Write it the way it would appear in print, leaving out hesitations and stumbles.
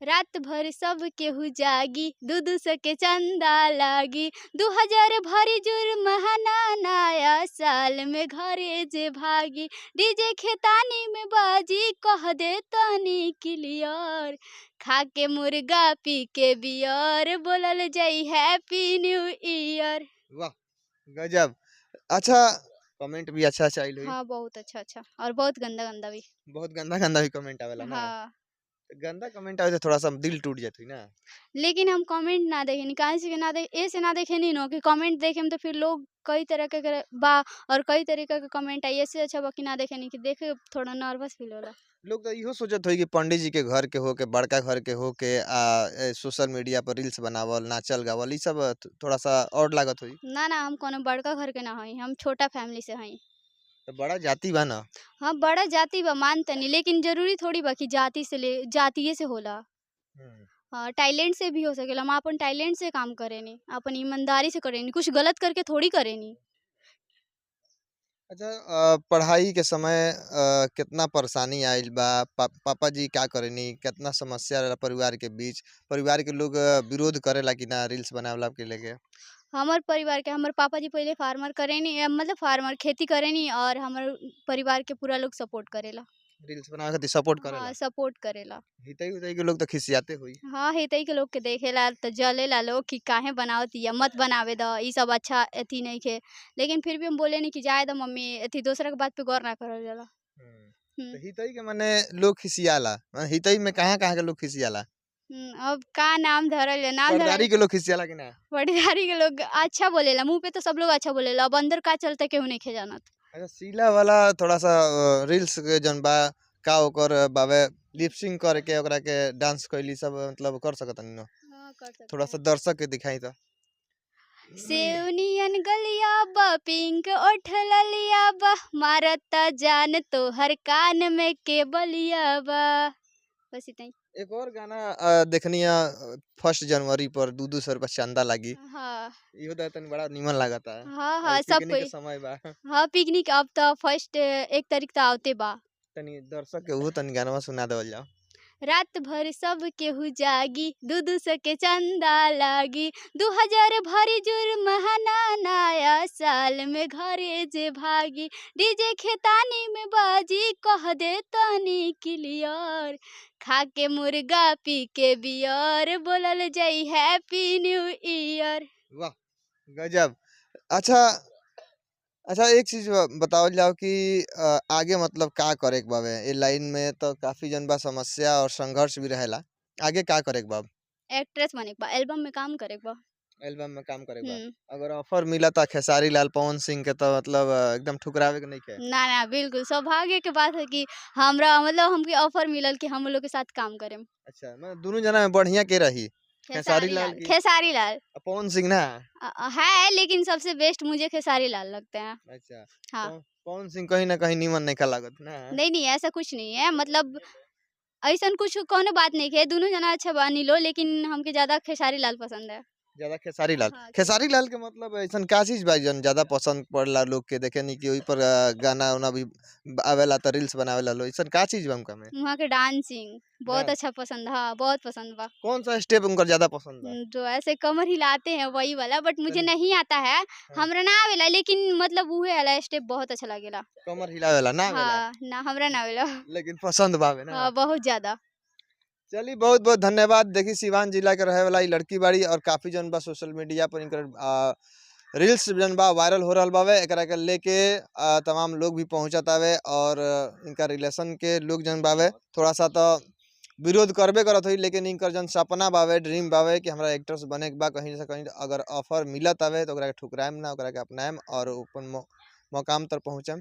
रात भर सब केहू जागी, दू दू सौ के चंदा लागी, 2000 भरी जुर्माना नया साल में घरे जे भागी, डीजे खेतानी में बाजी कह दे तनी क्लियर, खा के मुर्गा पी के बियर बोलल जाई हैप्पी न्यू ईयर। वाह गजब। अच्छा कमेंट भी अच्छा अच्छा आइल हुई? हाँ बहुत अच्छा अच्छा और बहुत गंदा गंदा भी। बहुत गंदा गंदा भी कमेंट आवेला ना? हाँ। गंदा कमेंट आवे तो थोड़ा सा दिल टूट जात हुई ना? लेकिन हम कमेंट ना देखेनी, काहे से कि ना दे ए से ना देखेनी नो कि कमेंट देखेम तो फिर लोग कई तरह के बा और कई तरीका के कमेंट आई, इससे अच्छा बाकी ना देखेनी कि देखे थोड़ा नर्वस फील होला। लोग तो इहो सोचत होई कि पंडित जी के घर के होके, बड़का घर के होके सोशल मीडिया पर रील्स बनावल, नाचल गावल ई सब थोड़ा सा और लागत होई। ना ना हम कोनो बड़का घर के ना हई, हम छोटा फैमिली से हई। तो बड़ा जाति बा ना? हाँ बड़ा जाति बा मान तनी, लेकिन जरूरी थोड़ी बा कि जाति से ले जातिये से होला। हाँ टैलेंट से भी हो सकेला। हम अपन टैलेंट से काम करेनी, अपन ईमानदारी से करेनी, कुछ गलत करके थोड़ी करेनी। अच्छा पढ़ाई के समय कितना परेशानी आइल बा? पापा जी का करेनी? कितना समस्या रहा परिवार के बीच? परिवार के लोग विरोध करेला कि ना रील्स बनावला के लेके? हमार परिवार के हमर पापा जी पहले फार्मर करेनी, मतलब फार्मर खेती करेनी और हमर परिवार के पूरा लोग सपोर्ट करेला। रील्स बनावे खातिर सपोर्ट करेला? हाँ सपोर्ट करेला। हितई उतई के लोग तो खिसियाते होई। हाँ हितई के लोग के देखेला तो जलेला लोग कि काहे बनावतिया, मत बनावे द, ई सब अच्छा अथी नहीं खे, लेकिन फिर भी हम बोले नहीं कि जाए द मम्मी, अथी दूसरा के बात पे गौर ना करल जाला। तो हितई के माने लोग खिसियाला, हितई में कहाँ कहाँ के लोग खिसियाला? अब का नाम धरल है, नाम धरल पटदारी के लोग खिसियाला कि ना? पटदारी के लोग अच्छा बोलेला, मुँह पे तो सब लोग अच्छा बोलेला, अब अंदर का चलता केहू नहीं खे जानत। अच्छा शीला वाला थोड़ा सा रील्स के जन बा का ओकर बावे लिपसिंग करके ओकरा के डांस कैली सब मतलब कर सकत न? हाँ, कर सकते थोड़ा सा हैं। दर्शक के दिखाई तो। सेवनियन गलिया बा पिंक ओठ ललिया बा, मारता जान तोहर कान में के बलिया बा। बस इतना ही। एक और गाना देखनी है 1 जनवरी पर 200 रुपया चंदा लगी। हाँ। इहो तो तनी बड़ा निमन लागता है। हाँ, हाँ, सब पिकनिक के कोई। समय बा। हाँ पिकनिक अब तो फर्स्ट 1 तारीख तो आवते बा। तनी दर्शक के उहो तनी गाना सुना देवल जाओ। रात भर सब केहू जागी, 200 के चंदा लागी, 2000 भरी जुर्माना नया साल में घरे जे भागी, डीजे खेतानी में बाजी कह दे तनी क्लियर, खा के मुर्गा पी के बियर बोलल जाई हैप्पी न्यू ईयर। वाह गजब। अच्छा अच्छा एक चीज बतावल जाओ कि आगे मतलब का करे के बावे? ये लाइन में तो काफी जन बा समस्या और संघर्ष भी रहेला, आगे का करे के बा? एक्ट्रेस बने के बा, एल्बम में काम करे के बा। एल्बम में काम करे के बा। अगर ऑफर मिला था खेसारी लाल पवन सिंह के तो मतलब एकदम ठुकरावे के नहीं के? ना ना बिल्कुल, सौभाग्य के बात है कि हमरा मतलब हमके ऑफर मिलल कि हम लोग के साथ काम करें। अच्छा मतलब दोनों जना में बढ़िया के रही? खेसारी लाल की? खेसारी लाल। पवन सिंह ना है, लेकिन सबसे बेस्ट मुझे खेसारी लाल लगते हैं। अच्छा। हाँ। पवन सिंह कहीं ना कहीं नीमन नहीं लागत ना? नहीं नहीं ऐसा कुछ नहीं है, मतलब ऐसा कुछ कोनो बात नहीं है, दोनों जना अच्छा बानी लो, लेकिन हमके ज्यादा खेसारी लाल पसंद है। ज्यादा खेसारी लाल। हाँ, खेसारी लाल के मतलब ऐसा का चीज बा जन ज्यादा पसंद पड़ला लोग के? देखे नहीं कि वही पर गाना उना भी आवेला तो रील्स बनावेला लोग, ऐसा का चीज बा उनका में? वहाँ के डांसिंग बहुत डांस। अच्छा पसंद। हाँ बहुत पसंद बा। कौन सा स्टेप उनका ज्यादा पसंद बा? जो ऐसे कमर हिलाते हैं वही वाला, बट मुझे तनी। नहीं आता है। हाँ। हमरा ना आवेला, लेकिन मतलब उहे वाला स्टेप बहुत अच्छा लगेला। कमर हिलावेला ना आवेला? हाँ, ना हमरा ना आवेला, लेकिन पसंद बावे ना? हाँ बहुत ज्यादा। चलिए बहुत बहुत धन्यवाद। देखी सिवान जिला के रहे वाला लड़की बाड़ी और काफी जन बा सोशल मीडिया पर इनकर रील्स जन बा वायरल हो रहा बावे, एकरा के लेके तमाम लोग भी पहुंचत आवे और इनका रिलेशन के लोग जन बावे थोड़ा सा तो विरोध करबे करत होई, लेकिन इनकर जन सपना बावे, ड्रीम बावे कि हमरा एक्ट्रेस बने के बा, कहीं से कहीं अगर ऑफर मिलत आवे तो ओकरा के ठुकराएम ना, ओकरा के अपनाएम और अपन मकाम तर पहुँचम।